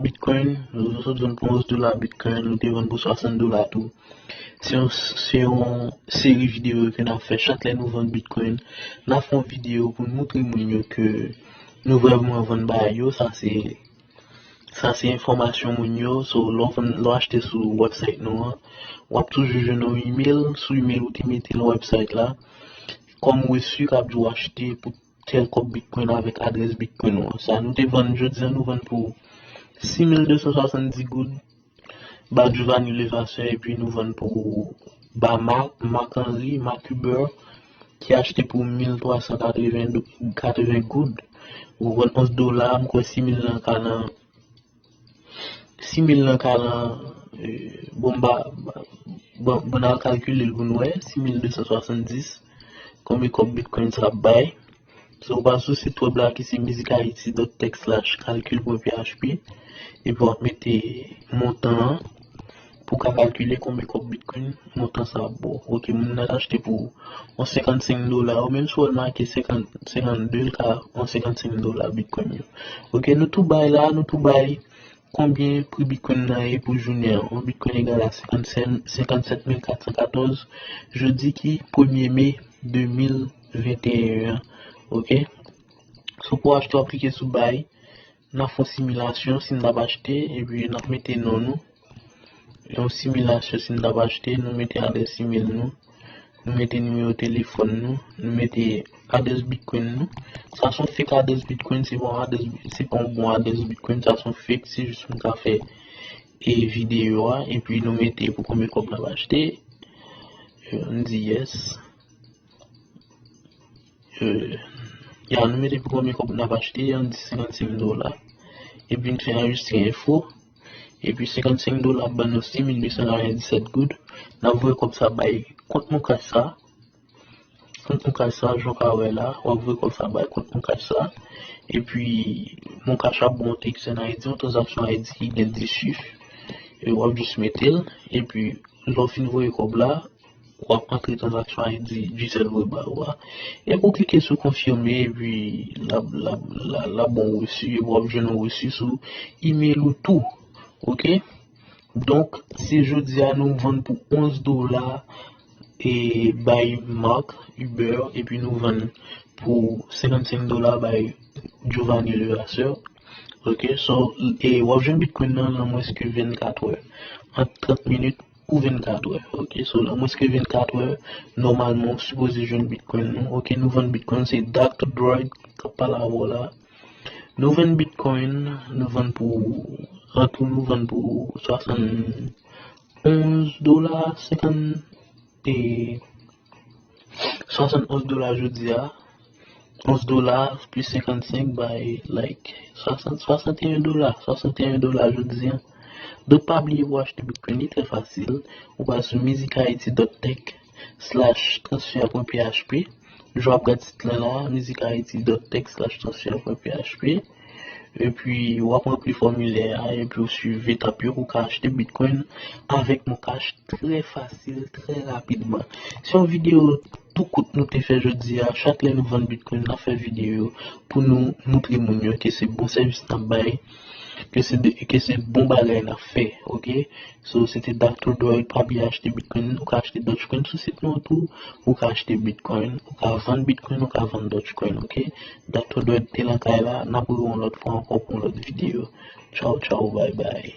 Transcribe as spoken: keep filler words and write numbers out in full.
Bitcoin, nou sot vann pou onz dola Bitcoin, nou te vann pou swasant dola tou. Se yon, se yon seri videyo ke n ap fè chak lè nou vann Bitcoin. N ap fè yon videyo pou n moutre moun yo ke nou vrèman vann bagay yo. Sa se, sa se enfòmasyon moun yo. So, lè w vann, lè w achte sou website nou an, w ap toujou jwenn yon email. Sou email ou te mete nan website la kòm resi k ap di w achte pou tèl kòb Bitcoin avèk adrès Bitcoin ou an. Sa nou te vann jodi a, nou vann pou sis mil de san swasanndis goud ba Giovanni Levasseur, epi nou vann pou ba Marc, Marc Henry, Marc Hubert, ki achte pou mil twa san katreven goud. Ou vann onz dola, m kwè sis mil lan ka nan sis mil lan ka nan, bon, ba, bon, bon, n al kalkile l pou nou wè, sis mil de san swasanndis, konbyen kòb Bitcoin sa ap bay. So, w pa sou sit web la ki se musichaiti dot tech slash calcul pwen php, epi w ap mete montan an pou w ka kalkile konbyen kòb Bitcoin montan sa ap ba w. Ok, moun nan achte pou yon senkannsenk dola, ou menm si w make senkant, senkannde, l ka yon senkannsenk dola Bitcoin yo. Ok, nou tou bay la, nou tou bay konbyen pri Bitcoin nan ye pou jounen an. Yon Bitcoin egal a senkannsèt mil kat san katòz, jodi ki premye me de mil venteyen an. Ok? So, pou achte, w ap klike sou bay, n ap fè yon similasyon si n t ap achte, epi n ap mete non nou. Yon similasyon si n t ap achte, nou mete adrès email nou, nou mete nimewo telefòn nou, nou mete adrès Bitcoin nou. Sa se yon fake adrès Bitcoin, se pa yon adrès, se pa yon bon adrès Bitcoin, sa se yon fake, se jis pou n ka fè e videyo a, epi nou mete pou konbyen kòb n ap achte. N di yes. Ya, nou mete pou konbyen kòb n ap achte, n di senkannsenk dola. Epi n fè anrejistre enfo. Epi senkannsenk dola ap ban nou sis mil uit san katrevenndisèt goud. N ap voye kòb sa bay kont Moncash sa. Kont Moncash sa, jan w ka wè la, w ap voye kòb sa bay kont Moncash sa. Epi Moncash ap ba w yon text N I D, yon tranzaksyon I D ki gen dis chif. E w ap jis mete l. Epi lè w fin voye kòb la, w ap antre tranzaksyon I D Digicel voye ba ou a. Epi w klike sou konfime, epi l ap, l ap, l ap, l ap ba w resi, epi w ap jwenn yon resi sou email ou tou. Ok? Donk, si jodi a nou vann pou onz dola e bay Marc Hubert, epi nou vann pou senkannsenk dola bay Giovanni Levasseur. Ok, so, e w ap jwenn Bitcoin nan nan mwens ke vennkat è. Ant trant minit ou vennkat è. Ok, so, nan mwens ke vennkat è, nòmalman, ou sipoze jwenn Bitcoin nou. Ok, nou vann Bitcoin, se Doctor Droid k ap pale avè w la. Nou vann Bitcoin, nou vann pou, an tou, nou vann pou swasannonz dola, senkant, e, swasannonz dola jodi a. Onz dola plis senkannsenk bay, like, swasant, swasanteyen dola, swasanteyen dola jodi a. Donk, pa bliye pou achte Bitcoin, li trè fasil. Ou pa sou musichaiti dot tech slash transfer pwen php. Jan w ap gad sit lan la, musichaiti dot tech slash transfer pwen php. Epi, w ap ranpli fòmilè a, epi w swiv etap yo pou w ka achte Bitcoin avèk Moncash trè fasil, trè rapidman. Se yon videyo tou kout nou te fè jodi a. Chak lè nou vann Bitcoin, n ap fè videyo pou nou moutre moun yo ke se bon sèvis n ap bay, ke se de, ke se bon bagay n ap fè, ok? So, se te Doctor Droid, pa bliye achte Bitcoin, ou ka achte Dogecoin sou sit nou tou, ou ka achte Bitcoin, ou ka vann Bitcoin, ou ka vann Dogecoin, ok? Doctor Droid te lakay la, n ap rewè yon lòt fwa ankò pou yon lòt videyo. Tchaw, tchaw, bay bay.